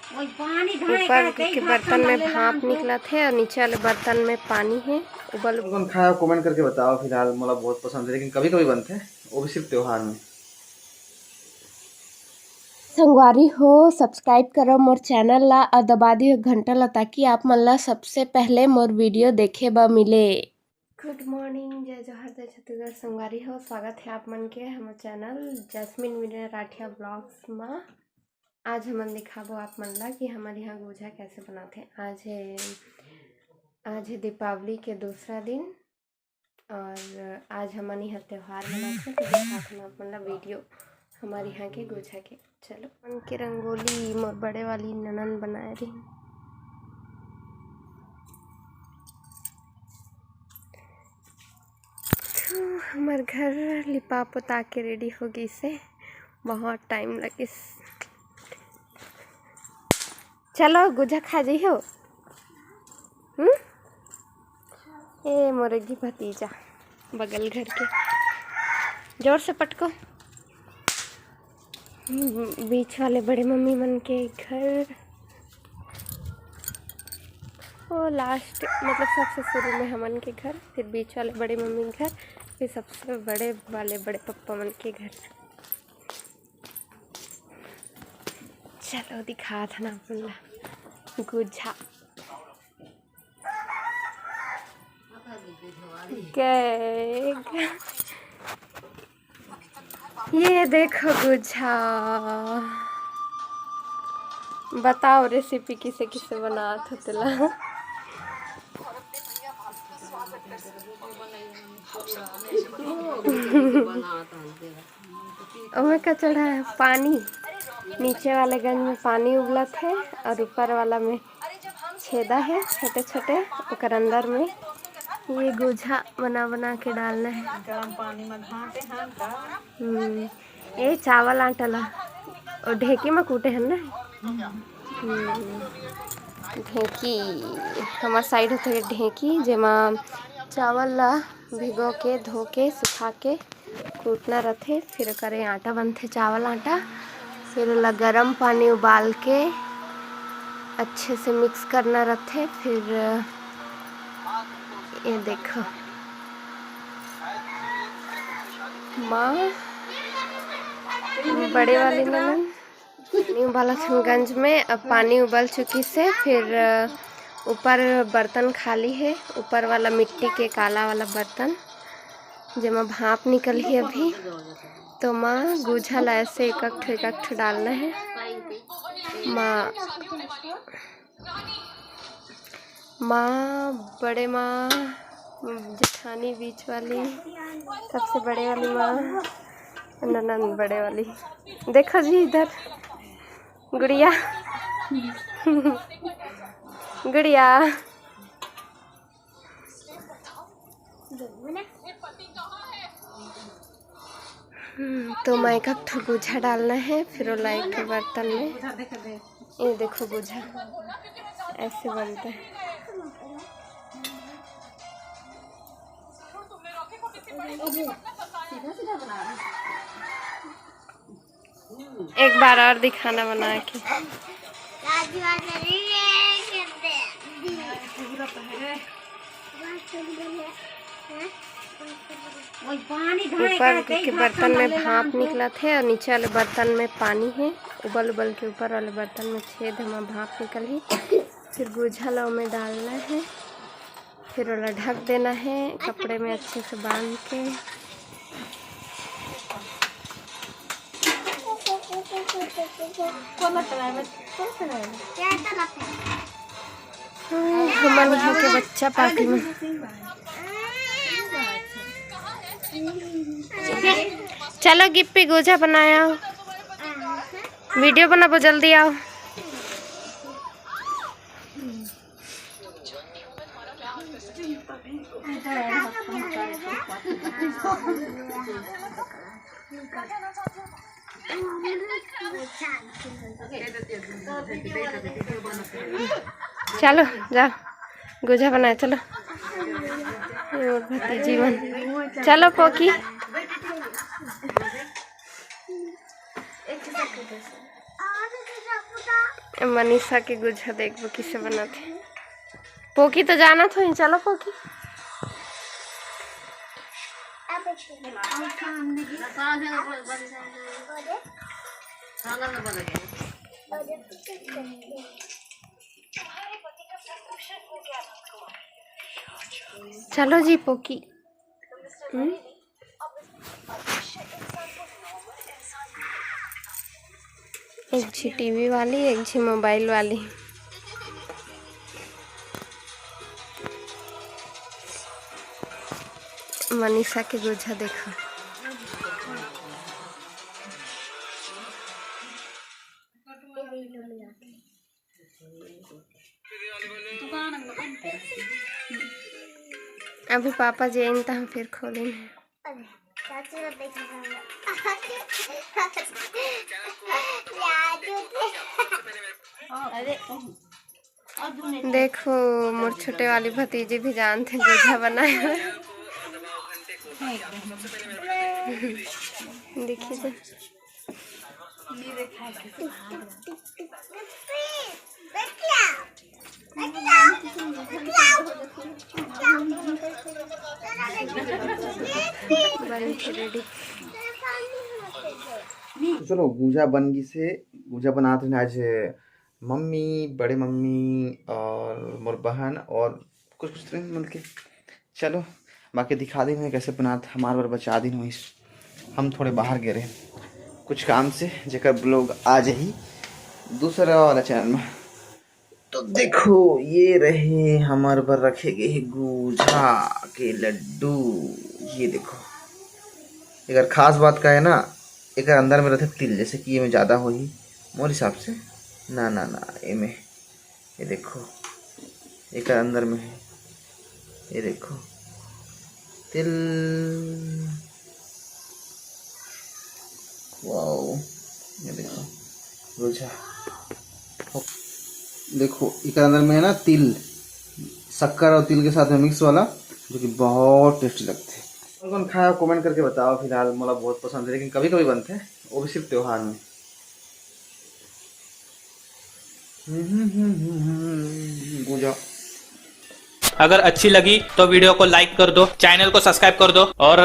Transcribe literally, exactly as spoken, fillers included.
ऊपर के बर्तन में भाप निकलत हे और नीचे वाले बर्तन में पानी हे। उबल कौन खाया, कमेंट करके बताओ। फिलहाल मोला बहुत पसंद है, लेकिन कभी कभी बनते हैं, वो भी सिर्फ त्योहार में। संगवारी हो, सब्सक्राइब करो मोर चैनल ला और दबा दियो घंटा ला, ताकि आप मन ला सबसे पहले मोर वीडियो देखे बर मिले। गुड मॉर्निंग, जय जोहार, जय छत्तीसगढ़। संगवारी हो, स्वागत है आप मन के हमर channel Jasmine Meena Rathiya blogs मा। आज हमन दिखाबो आप मन ला कि हमर यहाँ गोझा कैसे बनाथे। आज है, आज है दीपावली के दूसरा दिन और आज हमन यहाँ त्योहार मनाथे, तो दिखाथन आप मन ला वीडियो हमर यहाँ के गोझा के। चलो, मन के रंगोली मोर बड़े वाली ननन बनाए रही। तो हमर घर लिपा पोता के रेडी हो गइसे, बहुत टाइम लगिस। चलो, गोझा खा जइहो। हम्म? ए, मोर एक भतीजा, बगल घर के, जोर से पटको। बीच वाले बड़े मम्मी मन के घर, वो लास्ट, मतलब, सबसे शुरू में हमन के घर, फिर बीच वाले बड़े मम्मी के घर, फिर सबसे बड़े वाले बड़े पप्पा मन के घर। चलो, दिखाथन आप मन ला गोझा। गए। ये देखो गोझा, बताओ रेसिपी किसे किसे बनात हो तेला। ओमे का चढ़ा है पानी, नीचे वाले गंज में पानी उबलत है और ऊपर वाला में छेदा है छोटे छोटे, ओकर अंदर में ये गोझा बना बना के डालना है। गरम पानी में घाटे हैं का? हम्म, ये चावल आटा ला और ढेकी में कूटे हैं ना। हम्म, ढेकी हमार साइड होते ढेकी, जेमा चावल ला भिगो के, धो के, सुखा के कूटना रथे, फिर ओकरे आटा बनथे, चावल आटा। फिर ओला गरम पानी उबाल के अच्छे से मिक्स करना रथे। फिर ये देखो माँ, बड़े वाली ननन पानी उबालत हन गंज में। अब पानी उबल चुकी से, फिर ऊपर बर्तन खाली है, ऊपर वाला मिट्टी के काला वाला बर्तन, जेमा भाप निकलही अभी। तो माँ, गोझा ला ऐसे एक एक ठो, एक एक ठो डालना है। माँ, माँ, बड़े माँ, जेठानी, बीच वाली, सबसे बड़े वाली माँ, ननन बड़े वाली। देखो जी इधर, गुड़िया, गुड़िया। हम्म, तो मैं एक ठो गोझा डालना है, फिर ओला एक ठो बर्तन में, ये देखो गोझा ऐसे बनता है। एक बार और दिखाना बना के। ऊपर के बर्तन में भाप निकलत है और नीचे वाले बर्तन में पानी है। उबल उबल के ऊपर वाले बर्तन में छेद है, ओमा भाप निकलही। फिर गोझा ला ओमे डालना है, फिर ओला ढक देना है कपड़े में अच्छे से बांध के। हाँ, हमर घर के बच्चा पार्टी में। चलो गिप्पी, गोझा बनाया, वीडियो बनाबो, जल्दी आओ। चलो जा, गोझा बनाए, चलो। ये मोर भतीजी मन, चलो पोकी। मनीषा के गुझा देखबो किसे बनाथे। पोकी तो जानत होही, चलो पोकी। चलो जी पोकी। हम्म? एक झी टीवी वाली, एक झी मोबाइल वाली। मनीषा के गोझा देखो। अभी पापा जी आइन त हम फिर खोलेन। देखो, मोर छोटे वाली भतीजी भी जानथे गोझा बनाए। देखिए तो। तो चलो, गुझा बन गिस हे। गुझा बनात रहिन आज मम्मी, बड़े मम्मी और मोर बहन और कुछ कुछ रहिन मन के। चलो, बाकी दिखा दिन हे कैसे बनात, हमार बर बचा दिन होइस। हम थोड़े बाहर गए रहे कुछ काम से, जेकर ब्लॉग आ जाही दूसरा वाला चैनल में। तो देखो, ये रहे हमार बर रखे गए हे गुझा के लड्डू। ये देखो, एकर खास बात का है ना, एकर अंदर में रहते तिल, जैसे कि ये में ज्यादा होही मोर हिसाब से। ना ना ना, एमे, ये देखो, एकर अंदर में है, ये देखो तिल। वाओ, ये देखो गुझा। देखो, एकर अंदर में है ना तिल, शक्कर और तिल के साथ में मिक्स वाला, जो कि बहुत टेस्टी लगते हैं। कौन कौन खाया, कमेंट करके बताओ। फिलहाल मोला बहुत पसंद है, लेकिन कभी कभी बनते हैं, वो भी सिर्फ त्योहार में। हम्म, हम्म, हम्म, हम्म, हम्म, गुझा। अगर अच्छी लगी तो वीडियो को लाइक कर दो, चैनल को सब्सक्राइब कर दो और